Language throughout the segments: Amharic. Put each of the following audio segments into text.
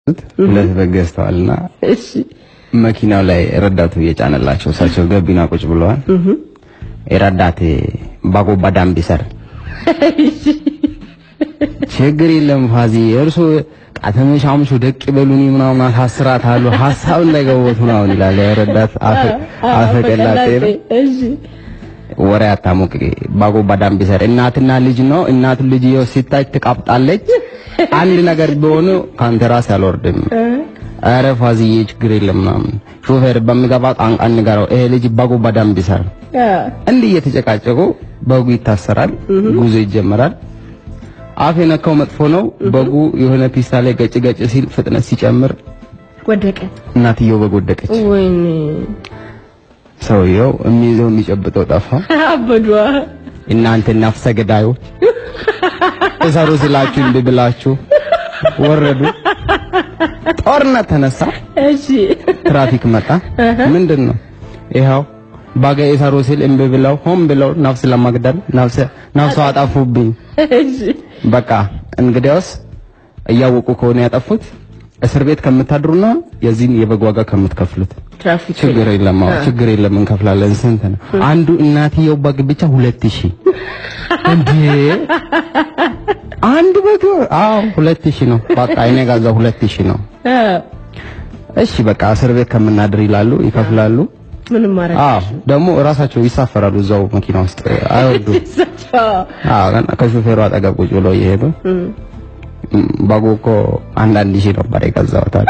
ሁለት በግ ገዝተዋልና እሺ መኪናው ላይ ረዳቱ እየጫነላቸው እሳቸው ገቢና ቁጭ ብለዋል። ረዳት ባጎባ ዳምቢሰር ችግር የለም ፋዚ እርሶ ቃተመሻምሹ ደቅ ይበሉኝ ምናምን አሳስራት አሉ ሐሳብ እንዳይገቡት ምናምን ይላል ረዳት አፈቀላጤ ነው። እሺ ወሬ አታሞቅ ባጎባ ዳምቢሰር እናትና ልጅ ነው። እናቱ ልጅየው ሲታይ ትቃብጣለች። አንድ ነገር ቢሆኑ ካንተ ራስ አልወርድም። ኧረ ፋዚዬ ችግር የለም ምናምን ሾፌር በሚገባ ቋንቋ ንገረው ይሄ ልጅ ባጎባ ዳምቢሰር። እንዲህ እየተጨቃጨቁ በጉ ይታሰራል። ጉዞ ይጀመራል። አፍ የነካው መጥፎ ነው። በጉ የሆነ ፒስታ ላይ ገጭ ገጭ ሲል ፍጥነት ሲጨምር ወደቀ። እናትየው በግ ወደቀች። ወይኔ ሰውየው የሚይዘው የሚጨብጠው ጠፋ። አበዷ። እናንተ ነፍሰ ገዳዮች እሰሩ ስላችሁ እምቢ ብላችሁ ወረዱ። ጦርነት ተነሳ። እሺ ትራፊክ መጣ። ምንድን ነው ይኸው ባገ እሰሩ ሲል እምቢ ብለው ሆን ብለው ነፍስ ለመግደል ነፍሷ አጠፉብኝ። እሺ በቃ እንግዲያውስ እያወቁ ከሆነ ያጠፉት እስር ቤት ከምታድሩና የዚህን የበግ ዋጋ ከምትከፍሉት ትራፊክ ችግር የለም። አዎ ችግር የለም እንከፍላለን። ስንት ነው አንዱ እናትየው በግ ብቻ 2000። እንዴ አንዱ በግ? አዎ 2000 ነው። በቃ እኔ ጋዛ 2000 ነው። እሺ በቃ እስር ቤት ከምናድር ይላሉ፣ ይከፍላሉ። ምንም ማድረግ አዎ ደግሞ እራሳቸው ይሳፈራሉ እዛው መኪና ውስጥ አይወርዱም። አዎ ከሾፌሩ አጠገብ ቁጭ ብለው እየሄዱ በጉ እኮ አንዳንድ ሺህ ነበር የገዛሁት አሉ።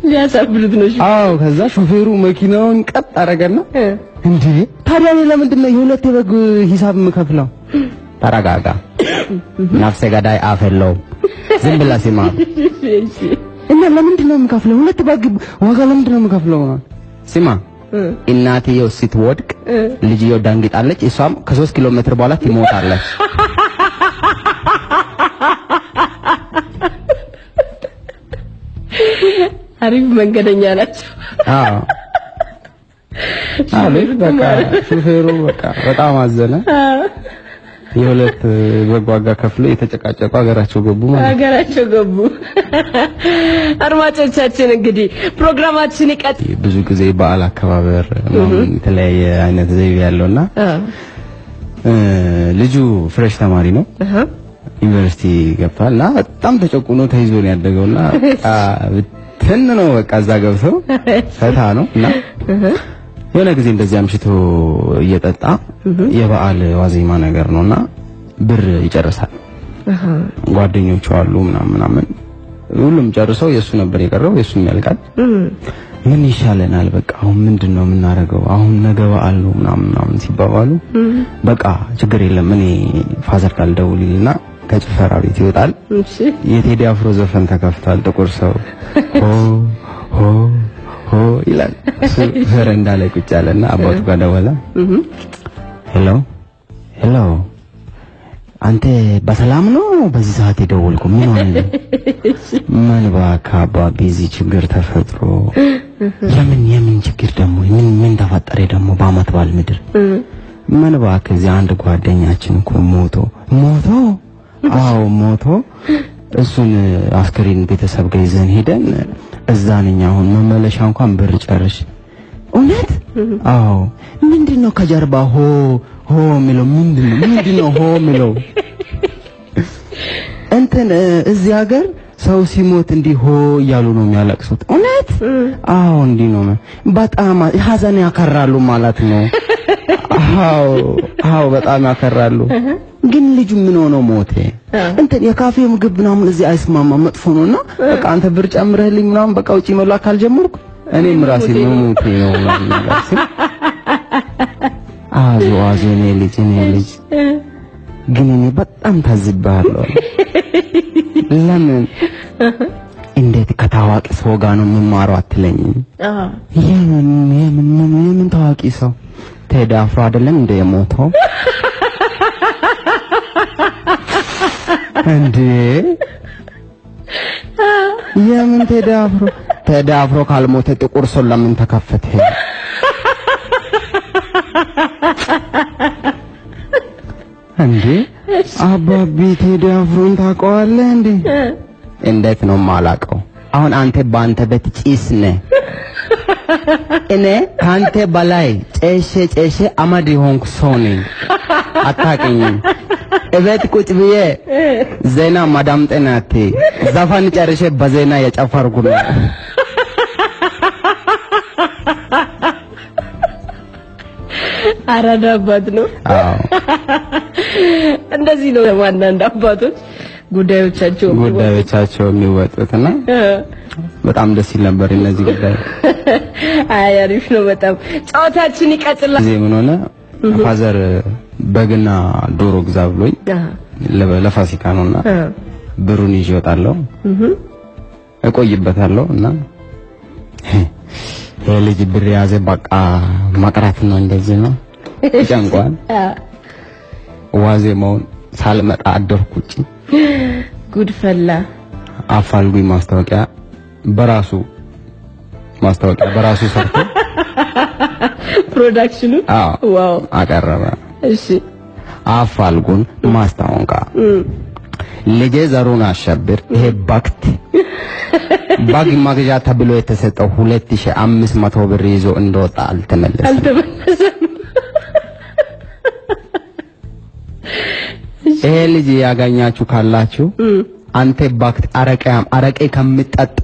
ሊያሳብዱት ነው። አዎ ከዛ ሾፌሩ መኪናውን ቀጥ አደረገና እንዴ ታዲያ እኔ ለምንድን ነው የሁለት የበግ ሂሳብ የምከፍለው? ተረጋጋ፣ ነፍሰ ገዳይ አፍ የለውም። ዝም ብለህ ስማ። እና ለምንድን ነው የምከፍለው? ሁለት በግ ዋጋ ለምንድን ነው የምከፍለው? ስማ እናትየው ስትወድቅ ልጅየው ደንግጣለች። እሷም ከ3 ኪሎ ሜትር በኋላ ትሞታለች። አሪፍ መንገደኛ ናቸው። አዎ አሪፍ። በቃ ሹፌሩ በቃ በጣም አዘነ። የሁለት በግ ዋጋ ከፍሎ የተጨቃጨቁ ሀገራቸው ገቡ ማለት ነው። ሀገራቸው ገቡ። አድማጮቻችን እንግዲህ ፕሮግራማችን ይቀጥላል። ብዙ ጊዜ በዓል አከባበር የተለያየ አይነት ዘይቤ ያለውና ልጁ fresh ተማሪ ነው። ዩኒቨርሲቲ ገብቷል እና በጣም ተጨቁኖ ተይዞ ነው ያደገውና ትን ነው በቃ እዛ ገብቶ ፈታ ነው እና የሆነ ጊዜ እንደዚህ አምሽቶ እየጠጣ የበዓል ዋዜማ ነገር ነውና ብር ይጨርሳል። ጓደኞቹ አሉ ምናምን ምናምን ሁሉም ጨርሰው የሱ ነበር የቀረው፣ የሱም ያልቃል። ምን ይሻለናል በቃ አሁን ምንድነው የምናደርገው? አሁን ነገ በዓል ነው ምናምን ምናምን ሲባባሉ በቃ ችግር የለም እኔ father ጋር ልደውልና ከጭፈራ ቤት ይወጣል። የቴዲ አፍሮ ዘፈን ተከፍቷል። ጥቁር ሰው ሆ ሆ ሆ ይላል። እሱ በረንዳ ላይ ቁጭ አለና አባቱ ጋር ደወለ። Hello hello፣ አንተ በሰላም ነው በዚህ ሰዓት የደወልኩ? ምን ሆነ ነው? ምን እባክህ አባቢ እዚህ ችግር ተፈጥሮ። የምን ችግር ደግሞ ምን ተፈጠረ ደግሞ በአመት በዓል ምድር? ምን እባክህ እዚህ አንድ ጓደኛችን እኮ ሞቶ ሞቶ አዎ ሞቶ እሱን አስክሬን ቤተሰብ ጋር ይዘን ሄደን እዛ ነኝ አሁን መመለሻ እንኳን ብር ጨርሽ። እውነት? አዎ። ምንድነው ከጀርባ ሆ ሆ የሚለው ምንድነው ሆ የሚለው? እንትን እዚህ ሀገር ሰው ሲሞት እንዲህ ሆ እያሉ ነው የሚያለቅሱት። እውነት? አዎ እንዲህ ነው። በጣም ሀዘን ያከራሉ ማለት ነው። አዎ አዎ በጣም ያከራሉ። ግን ልጁ ምን ሆኖ ሞተ? እንትን የካፌ ምግብ ምናምን እዚህ አይስማማም መጥፎ ነውና በቃ አንተ ብር ጨምረህልኝ ምናምን በቃ ውጪ መብላት ካልጀመርኩ እኔም ራሴ መሞቴ ነው ምናምን ሲል አዞ አዞ እኔ ልጅ ግን እኔ በጣም ታዝቤሃለሁ። ለምን እንዴት ከታዋቂ ሰው ጋር ነው የምማረው አትለኝም? የምን ታዋቂ ሰው? ቴዲ አፍሮ አይደለም እንደ የሞተው እንዴ? የምን ቴዲ አፍሮ? ቴዲ አፍሮ ካልሞተ ጥቁር ሰው ለምን ተከፈተ? እንዴ አባቢ ቴዲ አፍሮን ታውቀዋለህ እንዴ? እንዴት ነው የማላውቀው? አሁን አንተ በአንተ ቤት ጭስ ነህ። እኔ ካንተ በላይ ጨሼ ጨሼ አመድ የሆንኩ ሰው ነኝ። አታውቅኝም። እቤት ቁጭ ብዬ ዜና ማዳምጤን አትይ። ዘፈን ጨርሼ በዜና የጨፈርኩ ነው። አራዳ አባት ነው። አዎ እንደዚህ ነው አንዳንድ አባቶች ጉዳዮቻቸው የሚወጡትና በጣም ደስ ይል ነበር እነዚህ ጉዳይ። አይ አሪፍ ነው በጣም። ጨዋታችን ይቀጥላል። እዚህ ምን ሆነ father በግና ዶሮ ግዛ ብሎኝ ለፋሲካ ነውና ብሩን ይዤ እወጣለሁ፣ እቆይበታለሁ እና ይሄ ልጅ ብር ያዘ በቃ መቅራት ነው እንደዚህ ነው ጨንቋል። ዋዜማውን ሳልመጣ አደርኩ ውጪ። ጉድ ፈላ። አፋልጉኝ ማስታወቂያ በራሱ ማስታወቂያ በራሱ ሰርቶ production ኑ wow አቀረበ። እሺ አፋልጉን ማስታወቂያ ልጄ ዘሩን አሸብር ይሄ ባክት ባግ መግዣ ተብሎ የተሰጠው 2500 ብር ይዞ እንደወጣ አልተመለሰም። ይሄ ልጅ ያገኛችሁ ካላችሁ አንተ ባክት አረቄያም አረቄ ከምጠጣ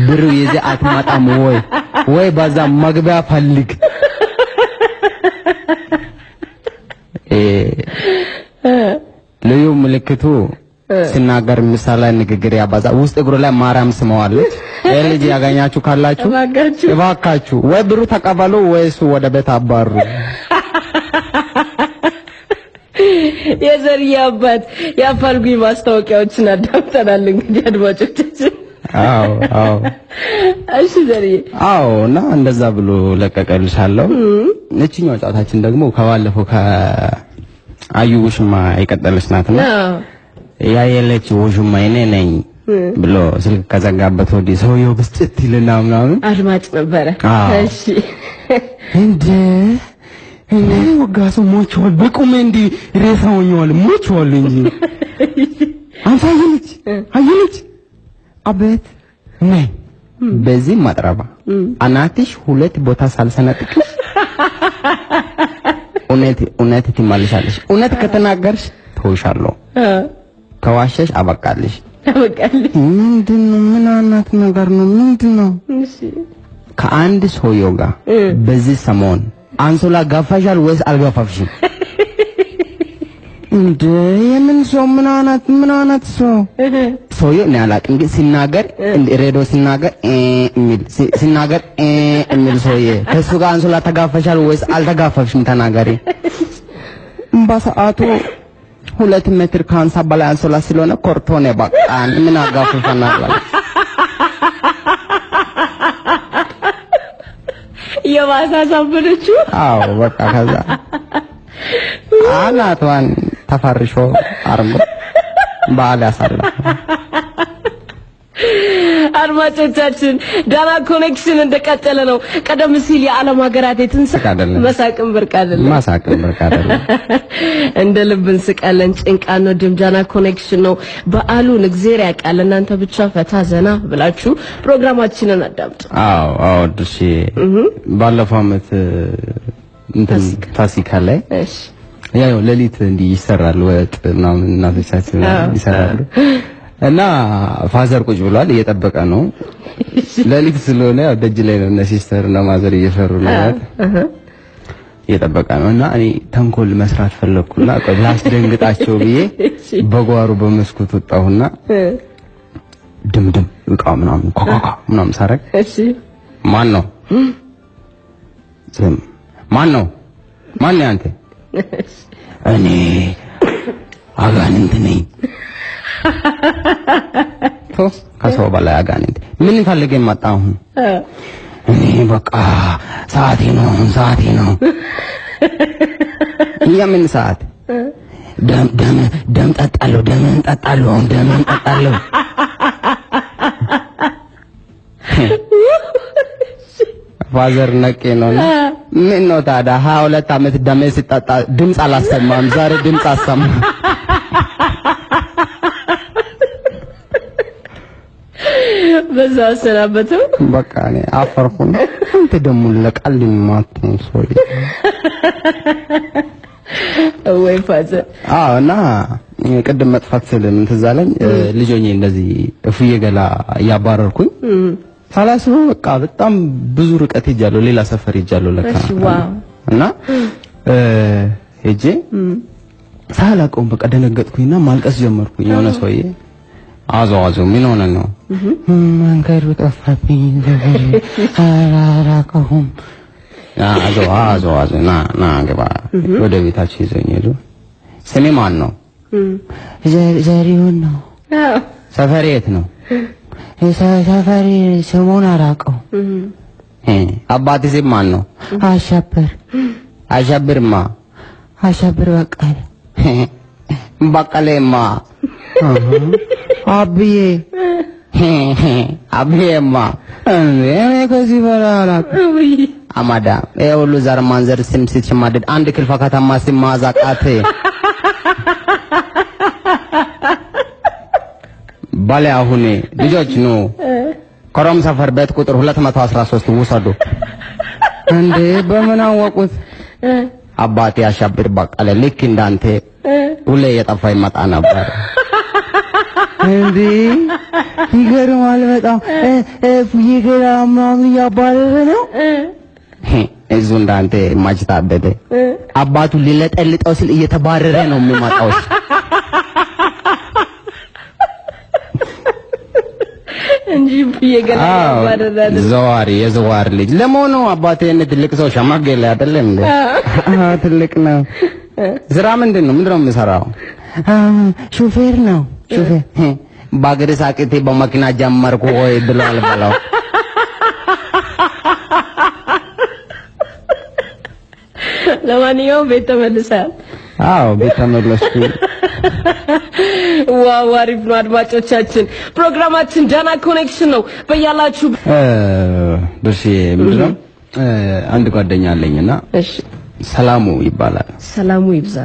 ብሩ ይዘህ አትመጣም ወይ ወይ በዛ መግቢያ ፈልግ። ልዩ ምልክቱ ሲናገር ምሳሌ ንግግር ያባዛ ውስጥ እግሩ ላይ ማርያም ስመዋለች። ይሄ ልጅ ያገኛችሁ ካላችሁ እባካችሁ ወይ ብሩ ተቀበሉ ወይ እሱ ወደ ቤት አባሩ። የዘርዬ አባት ያፋልጉኝ ማስታወቂያዎችን አዳምጠናል እንግዲህ አድማጮቻችን። አዎ አዎ እሺ ዘርዬ። አዎ እና እንደዛ ብሎ ለቀቀልሻለሁ። እቺኛው ጨዋታችን ደግሞ ከባለፈው ከአዩ ውሽማ የቀጠለች ናትና ያየለች ውሽማ እኔ ነኝ ብሎ ስልክ ከዘጋበት ወዲህ ሰውየው ብስጭት ይልና ምናምን አድማጭ ነበረ። እሺ እንዴ እኔ ወጋሱ ሞቼዋለሁ፣ በቁሜ እንዲህ ሬሳ ሆኜዋለሁ፣ ሞቼዋለሁ እንጂ አንተ አየለች አየለች አቤት ነይ በዚህ ማጥረባ አናትሽ ሁለት ቦታ ሳልሰነጥቅሽ እውነት እውነት ትመልሻለሽ። እውነት ከተናገርሽ ተውሻለሁ፣ ከዋሸሽ አበቃልሽ። አበቃልሽ። ምንድነው? ምን አይነት ነገር ነው? ምንድነው? እሺ ከአንድ ሰውየው ጋር በዚህ ሰሞን አንሶላ ጋፋሻል ወይስ አልጋፋፍሽም? እንዴ የምን ሰው ምን አይነት ሰው ሰውየው እኔ አላውቅም፣ ግን ሲናገር ሬዲዮ ሲናገር የሚል ሲናገር የሚል ሰውዬ ከእሱ ጋር አንሶላ ተጋፈሻል ወይስ አልተጋፈፍሽም ተናገሪ። በሰዓቱ 2 ሜትር ከ50 በላይ አንሶላ ስለሆነ ኮርቶኔ በቃ ምን አጋፍፈናል። የባሰ አሳበደችው። አዎ በቃ ከዛ አናቷን ተፈርሾ አርጎ በዓል ያሳልፋል። አድማጮቻችን ዳና ኮኔክሽን እንደቀጠለ ነው። ቀደም ሲል የዓለም ሀገራት የትንሣኤ መሳቅም ብርቅ አይደለም፣ መሳቅም ብርቅ አይደለም። እንደ ልብ እንስቃለን። ጭንቃ ነው ዳና ኮኔክሽን ነው። በዓሉን እግዚአብሔር ያውቃል። እናንተ ብቻ ፈታ ዘና ብላችሁ ፕሮግራማችንን አዳምጡ። አዎ አዎ እሺ። ባለፈው አመት እንትን ፋሲካ ላይ እሺ ያው ሌሊት እንዲህ ይሰራል ወጥ ምናምን እናቶቻችን ይሰራሉ። እና father ቁጭ ብሏል እየጠበቀ ነው። ሌሊት ስለሆነ ያው ደጅ ላይ ነው እነ sister እና mother እየሰሩ ነው ማለት እየጠበቀ ነው። እና እኔ ተንኮል መስራት ፈለኩና ቆይ ላስደንግጣቸው ብዬ በጓሮ በመስኮት ወጣሁና ድምድም እቃ ምናምን ኳኳኳ ምናምን ሳረግ እሺ ማን ነው ዝም ማን ነው ማን ነህ አንተ? እኔ አጋንንት ነኝ። ከሰው በላይ አጋንንት ምን ፈልገህ መጣህ አሁን? እኔ በቃ ሰዓቴ ነው አሁን ሰዓቴ ነው። የምን ሰዓት? ደም ደም ደም ጠጣለሁ ደምህን ጠጣለሁ አሁን ደምህን ጠጣለሁ። father ነቄ ነው። ምን ነው ታዲያ 22 ዓመት ደሜ ሲጠጣ ድምፅ አላሰማም፣ ዛሬ ድምፅ አሰማ። በዛ አሰናበተው። በቃ እኔ አፈርኩኝ። አንተ ደግሞ ለቀልድ የማትሆን ሰውዬ ወይ father። አዎ። እና ቅድም መጥፋት ስል ምን ትዝ አለኝ፣ ልጅ ሆኜ እንደዚህ እፉዬ ገላ እያባረርኩኝ ሳላስበው በቃ በጣም ብዙ ርቀት ሄጃለሁ። ሌላ ሰፈር ሄጃለሁ ለካ። እሺ፣ wow። እና ሄጄ ሳላውቀውም በቃ ደነገጥኩኝና ማልቀስ ጀመርኩኝ። የሆነ ሰውዬ አዞ አዞ ምን ሆነ ነው? መንገዱ ጠፋብኝ፣ አላውቀውም። አዞ አዞ አዞ ና ና ግባ። ወደ ቤታቸው ይዘውኝ ሄዱ። ስሜ ማን ነው? ዘሪሁን ነው። ሰፈሬ የት ነው? ሰፈሬ ስሙን አላውቀውም። አባቴ ስም ማን ነው? አሸብር። አሸብርማ? አሸብር በቀለ። በቀለማ? አብዬ። አብዬማ? እኔ ከዚህ በላይ አላውቅም። አማዳ ይሄ ሁሉ ዘር ማንዘር ስም ስትሸማደድ አንድ ክልፋ ከተማ ስም ማዛቃት ባለ አሁን ልጆች ኑ ኮረም ሰፈር ቤት ቁጥር 213 ውሰዱ። እንዴ በምን አወቁት? አባቴ አሻብር በቀለ ልክ እንዳንተ ሁሌ እየጠፋ ይመጣ ነበር። እንዴ ይገርማል በጣም። እፉዬ ገላ ምናምን እያባረረ ነው። እዙ እንዳንተ ማች ታበደ። አባቱ ሊለጠልጠው ሲል እየተባረረ ነው የሚመጣው። እንጂ እፉዬ ገላ ያባረራል። ዘዋሪ የዘዋሪ ልጅ ለመሆኑ አባቴ እነ ትልቅ ሰው ሸማገለ አይደለም እንዴ? አዎ ትልቅ ነው። ስራ ምንድን ነው? ምንድን ነው የምሰራው? ሹፌር ነው። ሹፌር በእግር ሳቅቴ በመኪና ጀመርኩ ወይ ብሏል በለው። ለማንኛውም ቤት ተመልሰሃል? አዎ ቤት ተመለስኩ። wow አሪፍ ነው። አድማጮቻችን ፕሮግራማችን ጃና ኮኔክሽን ነው። በያላችሁ ድርሼ ምንድን ነው አንድ ጓደኛ አለኝና እሺ፣ ሰላሙ ይባላል። ሰላሙ ይብዛ።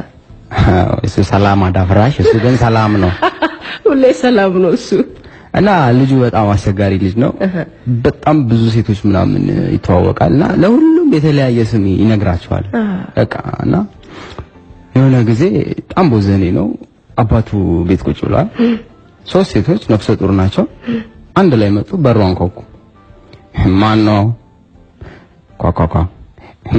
እሱ ሰላም አዳፍራሽ፣ እሱ ግን ሰላም ነው። ሁሌ ሰላም ነው እሱ። እና ልጁ በጣም አስቸጋሪ ልጅ ነው። በጣም ብዙ ሴቶች ምናምን ይተዋወቃል እና ለሁሉም የተለያየ ስም ይነግራቸዋል። በቃ እና የሆነ ጊዜ በጣም ቦዘኔ ነው። አባቱ ቤት ቁጭ ብሏል። ሶስት ሴቶች ነፍሰ ጡር ናቸው። አንድ ላይ መጡ። በሯን አንኳኩ። ማን ነው? ኳኳኳ።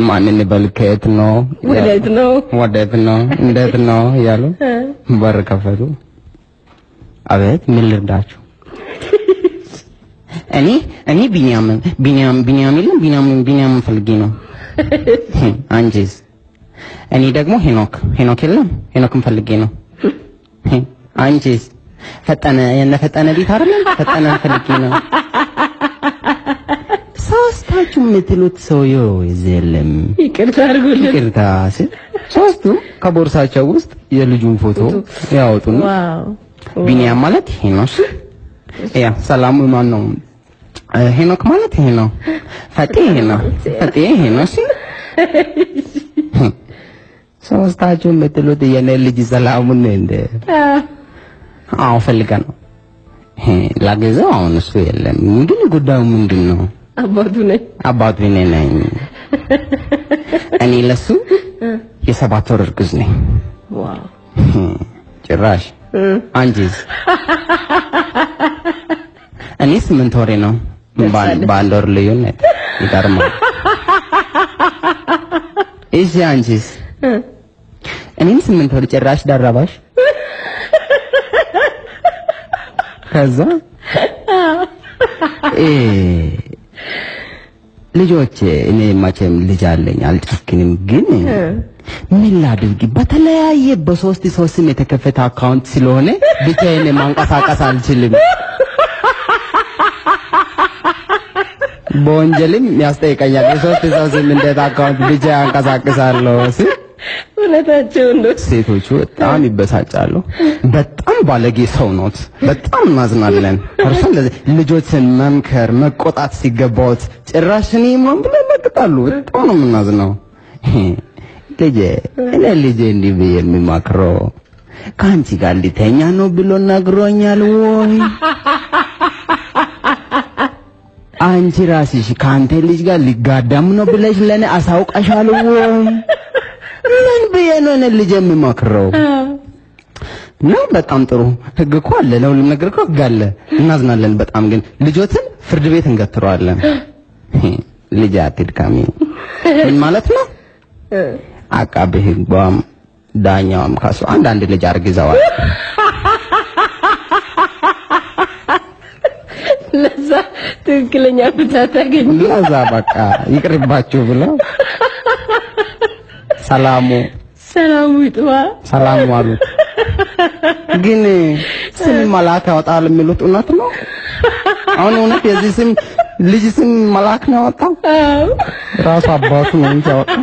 ማን እንበል? ከየት ነው? ወዴት ነው? ወዴት ነው? እንዴት ነው እያሉ በር ከፈቱ። አቤት፣ ምን ልርዳችሁ? እኔ ቢኒያም ቢኒያም ቢኒያም የለም ቢኒያም ቢኒያም ፈልጌ ነው። አንቺስ? እኔ ደግሞ ሄኖክ ሄኖክ የለም ሄኖክን ፈልጌ ነው። አንቺስ? ፈጠነ የነ ፈጠነ ቤት አይደለም ፈጠነ ፈልጌ ነው። ሶስታችሁ የምትሉት ሰውዬው እዚህ የለም። ይቅርታ አድርጉልን። ይቅርታ ሲል ሶስቱ ከቦርሳቸው ውስጥ የልጁን ፎቶ ያወጡና wow ቢኒያም ማለት ይሄ ነው። እሺ ያ ሰላሙ ማን ነው? ሄኖክ ማለት ይሄ ነው። ፈጤ ይሄ ነው። ፈጤ ይሄ ነው። እሺ ሶስታችሁ የምትሉት የኔ ልጅ ሰላሙን ነው እንዴ? አዎ ፈልጋ ነው ላገዘው። አሁን እሱ የለም። ግን ጉዳዩ ምንድን ነው? አባቱ ነኝ። አባቱ እኔ ነኝ። እኔ ለሱ የ7 ወር እርጉዝ ነኝ። wow ጭራሽ አንቺስ? እኔ 8 ወሬ ነው። በአንድ ወር ልዩነት ይገርማል። እሺ አንቺስ? እኔም 8 ወር ጭራሽ ደረባሽ። ከዛ ልጆቼ እኔ መቼም ልጅ አለኝ አልጨክንም፣ ግን ምን ላድርግ በተለያየ በሶስት ሰው ስም የተከፈተ account ስለሆነ ብቻዬን ማንቀሳቀስ አልችልም። በወንጀልም ያስጠይቀኛል። የሶስት ሰው ስም እንዴት account ብቻ ያንቀሳቅሳለሁ ሲል እውነታቸው ነው። ሴቶቹ በጣም ይበሳጫሉ። በጣም ባለጌ ሰው ኖት፣ በጣም እናዝናለን። እርሶ እንደዚህ ልጆችን መምከር መቆጣት ሲገባዎት ጭራሽ እኔ ማን ብለው ይለቅጣሉ። በጣም ነው የምናዝነው። ልጄ እኔ ልጄ እንዲህ ብዬ የሚማክረው ከአንቺ ጋር ሊተኛ ነው ብሎ ነግሮኛል ወይ? አንቺ ራስሽ ከአንተ ልጅ ጋር ሊጋደም ነው ብለሽ ለኔ አሳውቀሻል ወይ? ምን ብዬ ነው እኔ ልጅ የምመክረው? ነው በጣም ጥሩ ህግ እኮ አለ፣ ለሁሉም ነገር እኮ ህግ አለ። እናዝናለን በጣም ግን ልጆትን ፍርድ ቤት እንገትረዋለን። ልጅ አትድካሚ ምን ማለት ነው? አቃቤ ህጓም ዳኛዋም ካሱ አንዳንድ ልጅ አርግዘዋል። ለዛ ትክክለኛ ፍትህ ታገኝ። ለዛ በቃ ይቅርባችሁ ብለው ሰላሙ ሰላሙ ይጥዋ። ሰላሙ አሉት። ግን ስም መልአክ ያወጣል የሚሉት እውነት ነው? አሁን እውነት የዚህ ስም ልጅ ስም መልአክ ነው ያወጣው? ራሱ አባቱ ነው እንጂ ያወጣው።